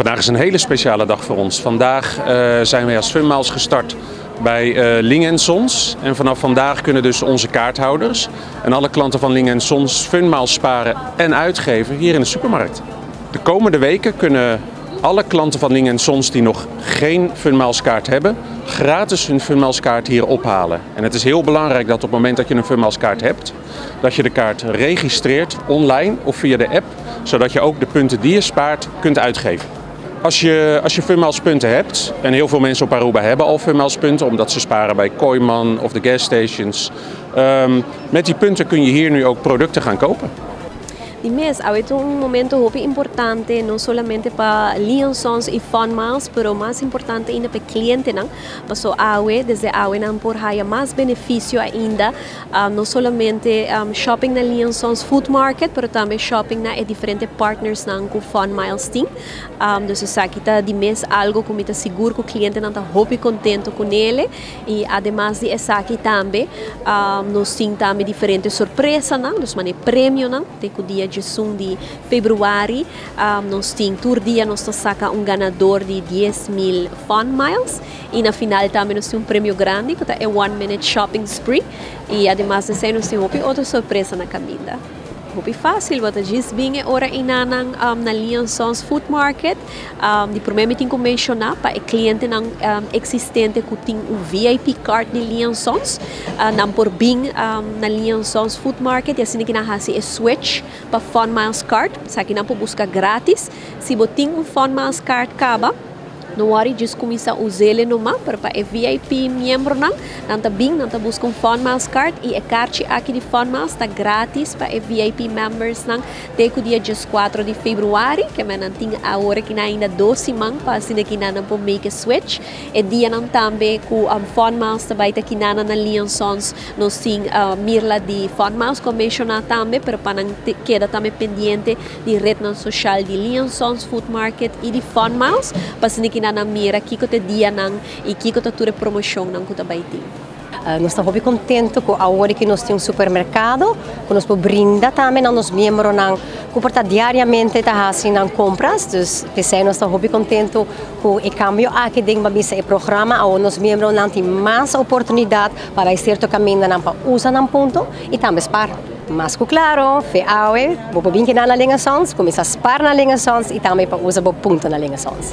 Vandaag is een hele speciale dag voor ons. Vandaag zijn wij als Fun Miles gestart bij Ling Sons. En vanaf vandaag kunnen dus onze kaarthouders en alle klanten van Ling Sons Fun Miles sparen en uitgeven hier in de supermarkt. De komende weken kunnen alle klanten van Ling Sons die nog geen Fun Miles kaart hebben, gratis hun Fun Miles kaart hier ophalen. En het is heel belangrijk dat op het moment dat je een Fun Miles kaart hebt, dat je de kaart registreert online of via de app, zodat je ook de punten die je spaart kunt uitgeven. Als je Fun Miles punten hebt, en heel veel mensen op Aruba hebben al Fun Miles punten, omdat ze sparen bij Kooyman of de gas stations. Met die punten kun je hier nu ook producten gaan kopen. Di mes, awe ta un momento hopi importante, no solamente pa Ling Sons y Fun Miles, pero mas importante ainda pa clientenan. Paso awe, desde awe nan por haya mas beneficio ainda, no solamente shopping na Ling Sons Food Market, pero tambe shopping na e diferente partners nan cu Fun Miles tin. Dus esaki ta di mes algo cu mi ta sigur cu clientenan ta hopi contento cu ne y ademas di esaki tambe, nos tin tambe diferente sorpresanan, dus manera premionan, te cu dia 11 di februari, nos tin tur dia nos ta saca un ganador di 10 mil Fun Miles y na final tambe nos tin un premio grandi cu ta e One Minute Shopping Spree y ademas di esey nos tin otro sorpresa na caminda. Hopi facil, bo ta djis bin e ora eynan na Ling Sons Food Market. Di prome mi tin cu menciona pa e clientenan existente cu tin un VIP card di Ling Sons. Nan por bin na Ling Sons Food Market y asina cu nan haci e switch pa Fun Miles Card. Esaki nan por busca gratis. Si bo tin un Fun Miles Card caba, no worry, djis cuminsa usa numa, pero pa e VIP miembronan, nan ta bin, nan ta busca un Fun Miles Card y e kaarchi aki di Fun Miles ta gratis pa e VIP members nan te cu dia 4 di februari, kiermen nan tin awor aki ainda 2 siman pa asina cu nan por make a switch. E dianan tambe cu Fun Miles tambe ta aki na Ling Sons, nos tin Mirla di Fun Miles cu menciona tambe, pero pa nan keda tambe pendiente di red social di Ling Sons Food Market y di Fun Miles, pa asina cu nan mira kico ta e dianan y kico ta tur promocionnan cu tambe tin. Nos ta masha contento cu awor cu nos tin un supermercado, cu nos por brinda tambe na nos miembronan cu por ta diariamente ta haciendo compras, dus pesey nos ta masha contento cu e cambio aki den bisa e programa, awor nos miembronan tin mas oportunidad pa cierto camindanan pa usa nan punto y tambe spaar. Mas cu claro, fe awe, bo bin na Ling Sons, cuminsa spaar na Ling Sons y tambe pa usa bo punto na Ling Sons.